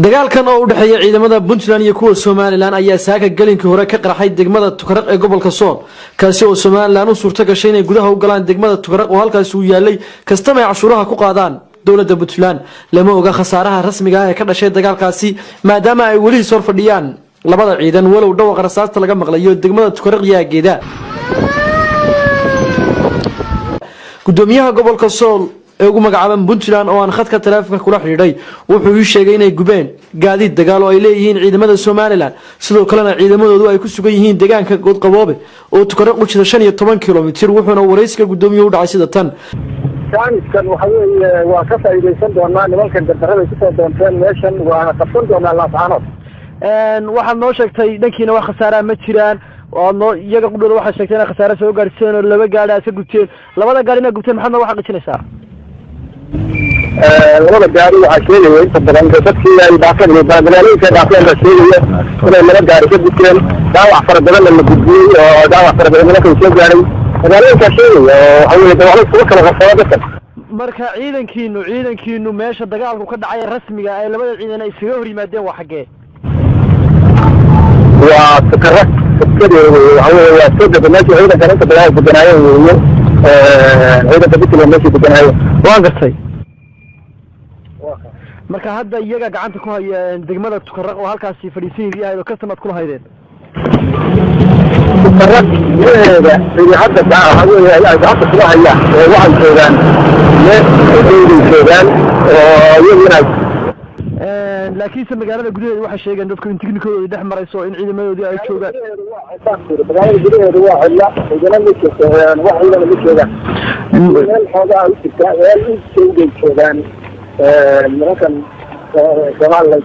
Dagaalkan oo u dhexeeya ciidamada Puntland iyo kuwa Somaliland ayaa saaka gelinkii hore ka qarxay degmada Tukaraq ee gobolka Sool, kaasi oo Somaliland u suurto gashay inay gudaha u galaan degmada Tukaraq oo halkaasi uu yaalay kastama ay cashuuraha ku qaadaan dowladda Puntland. Lama oga khasaaraha rasmiga ah ee ka dhashay dagaalkaasi, maadaama ay weli is hor fadhiyaan labada ciidan, walow dhawaqa rasaasta laga maqlayo degmada Tukaraq iyo aageeda. Gudoomiyaha gobolka Sool ee ugu magacaaban Puntland oo aan khadka taleefonka kula xidhiidhay wuxuu ii sheegay inay gubeen gaadiid dagaal oo ay leeyihiin ciidamada Somaliland, sidoo kalena ciidamadoodu ay ku sugan yihiin deegaanka Goodqaboobe oo Tukaraq u jira 15 kilomitir. Wuxuuna waraysiga gudoomiyuhu u dhacay sida tan. Jaaniskan waxa weeye waa ka faa'iidaysan doonaa nimankan gardarrada kusoo doonteen meeshan, waana qabsan doonaa Laascaanood. Waxaad noo sheegtay dhankiina wax khasaaraha ma jiraan, waad noo iyaga qudhooda waxaad sheegtay inay khasaare soo gaadhseen oo laba gaadhi aad ka gubteen. Labada gaadhi inaad gubteen maxaad nooga xaqiijinaysaa? Labada gaari waxaa sheegaya inta badan dadkii ay dhaafeen, magaalooyinka ay dhaafeen baa sheegaya inay laba gaari ka gubteen, dhaawac fara badanna la gudbiyey oo dhaawac fara badan nimankan soo gaadhay magaalooyinkaa sheegaya, oo waxa weye waxba iskuma kala qarsado dadkan. Marka ciidankiinu meesha dagaalku ka dhacay rasmiga ay labada ciidan ay iskaga hor yimaadeen waa xaggee? Waa Tukaraq tukadeeda weye, waxa weye waa soo dega meesha ciidankan inta badan ay deganaayeen weeye, ciidanka Puntland meeshay deganaayeen. Waan gartay. Marka hadda iyaga gacanta ku haya degmada Tukaraq oo halkaasi fadhiisan yahay oo custom aad kula haydeen? Tukaraq gudaheeda cidi hadda waxa weye ay gacanta kula hayaan oo waxay joogaan meel dowday joogaan oo iyaguna. Laakiinse magaalada gudaheeda waxay sheegeen dadku in tiknikodoodii dhex marayso, in ciidamadoodii ay joogaan. Magaalada gudaheeda waa cidla, ciidana ma joogto, wax ciidana ma joogaan, meel xoogaa u jirta meel u jowgay joogaan nimankan Somaliland.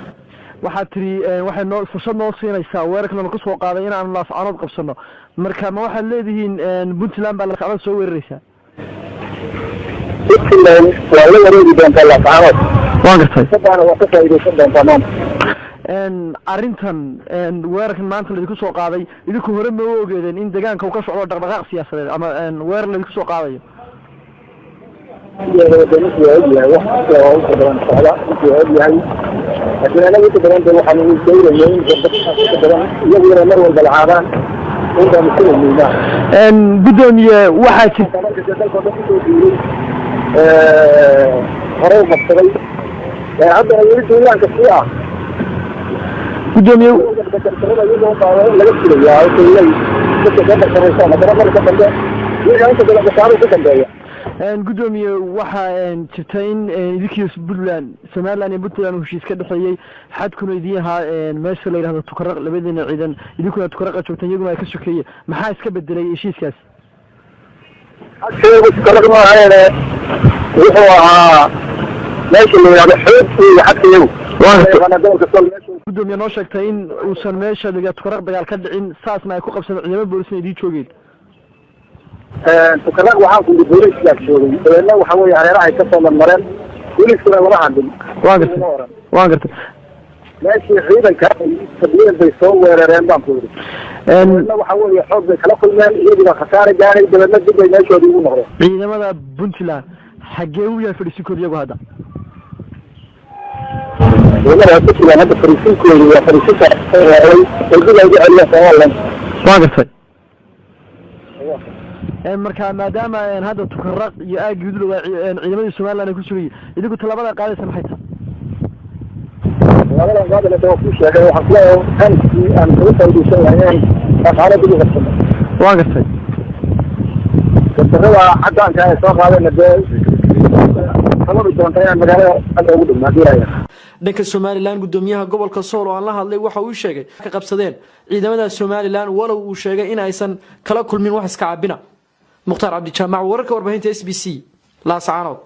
Waxaad tiri waxay noo fursad noo siinaysaa weerarkan lama kusoo qaaday in aanu Laascaanood qabsano. Marka ma waxaad leedihiin Puntland baa Laascaanood soo weeraraysaa? Puntland waa la wareegi doontaa Laascaanood. Waan gartay. Sadaana waa ka faa'iidaysan doontaa maanta. Arrintan weerarkan maanta laidinku soo qaaday, idinku hore ma u ogeedeen in deegaanka uu ka socdo dhaqdhaqaaq siyaasadeed ama weerar laidinku soo qaadayo? Ninkii waa ogyahay wax oo inta badan socda, ninkii waa ogyahay, laakiin anaga inta badan de waxaan dawraya in inta badan iyagu inay mar walba lacaadaan in baanu filaynaa. Gudoomiye, waxaa jirta marka dee dalka dhan kusoo duulay hore u qabsaday, haddana weli duulaanka sii ah. Gudoomiye, gardarrada iyagoo baa laga filayaa oo lay dadka soo barsanaysaan, haddana marka dambe iyaga inta badan khasaaruhu ka dambeeya. Gudoomiye, waxaa jirta in idinkiyo Puntland, Somaliland iyo Puntland uu heshiis ka dhexeeyey, xadkuna idin ahaa meesha la yidhahdo Tukaraq, labadiina ciidan idinkuna Tukaraqa joogteen iyaguna ay ka sokeeyeen. Maxaa iska bedelay heshiiskaas? Xadkeegu Tukaraq ma ahayn, wuxuu ahaa meesha la yidhahdo Xoog iyo xadkeegu gobolka Sool meesha. Gudoomiye, noo sheegtay in uusan meesha la yidhahdo Tukaraq dagaal ka dhicin, saasna ay ku qabsadeen ciidamo boolisna idiin joogeen. Tukaraq waxaan ku yidhi booliiskaa joogay, dabeedna waxa weeye hareeraha ay kasoo marmareen, booliiskuna lama hadlin. Waan gartay, waan gartay. Meeshii ciidanka ay fadhiyeen bay soo weerareen baan ku yidhi, dabeedna waxa weeye xoog bay kala kulmeen, iyaguna khasaare gaadhay, dabeedna dib bay meeshoodii ugu noqdeen. Ciidamada Puntland xaggee u yahay fadhiisinkooda iyagu hadda? Ciidamada Puntland hadda fariisinkoodu waa fariisinka weeraray ay dib ay ugu celiyeen Somaliland. Waan gartay. Marka maadaama hadda Tukaraq iyo aagii udulowaa ciidamadii Somaliland ay ku sugan yihiin, idinku tallaabada qaadaysa maxay tahay? Labadan qaadana waa kuu sheegay, waxaan kuleeyahay taniskii aan kaga faa'iidaysan lahay inaan Laascaanood dib u qabsano. Waan gartay. Gardarrada caddaanka ay soo qaadeenna dee sababi doonta inaan magaalada hadda ugu dhigno haddii ilaahay. Dhanka Somaliland, gudoomiyaha gobolka Sool oo aan la hadlay waxa uu sheegay ka qabsadeen ciidamada Somaliland, walow uu sheegay in aysan kala kulmin wax iska caabina. Mukhtaar Cabdijaamac, wararka warbaahinta SBC, Laascaanood.